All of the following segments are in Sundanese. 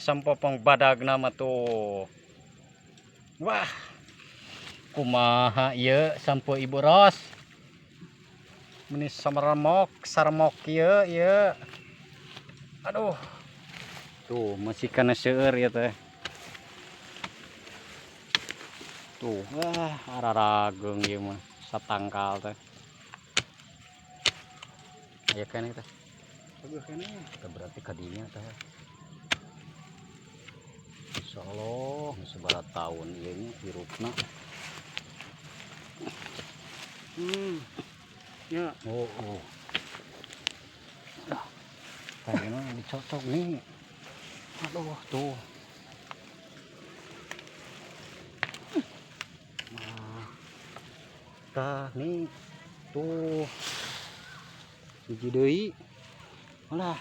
Sampo pang badag nama tuh. Wah, kumaha ieu sampo Ibu Ros. Meni samaremok, saremok ieu ieu. Aduh. Tuh, masih kana seueur ieu teh. Tuh, wah, ararageung ieu mah satangkal teh. Aya keneh teh. Bagus keneh. Teh berarti kadinya teh. Insyaallah geus sabaraha taun ieu nya hirupna. Ya. Oh, oh. Dah. Kayaknya dicocok nih. Aduh, tuh. Nah. Tah nih. Tuh. Hiji deui. Alah.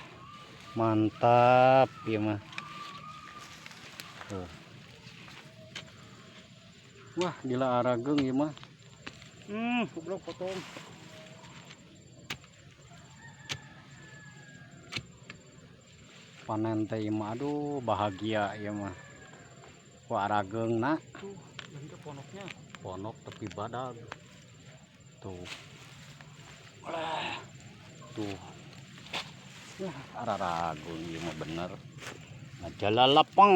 Mantap ieu mah. Tuh. Wah, gila arageung ieu mah. Goblok potong. Panen teh ieu mah, aduh, bahagia ieu mah. Ku arageungna. Tuh, yang ke ponoknya. Ponok tepi badag. Tuh. Wah. Tuh. Wah, ararageung ieu mah bener. Ngajalalapang.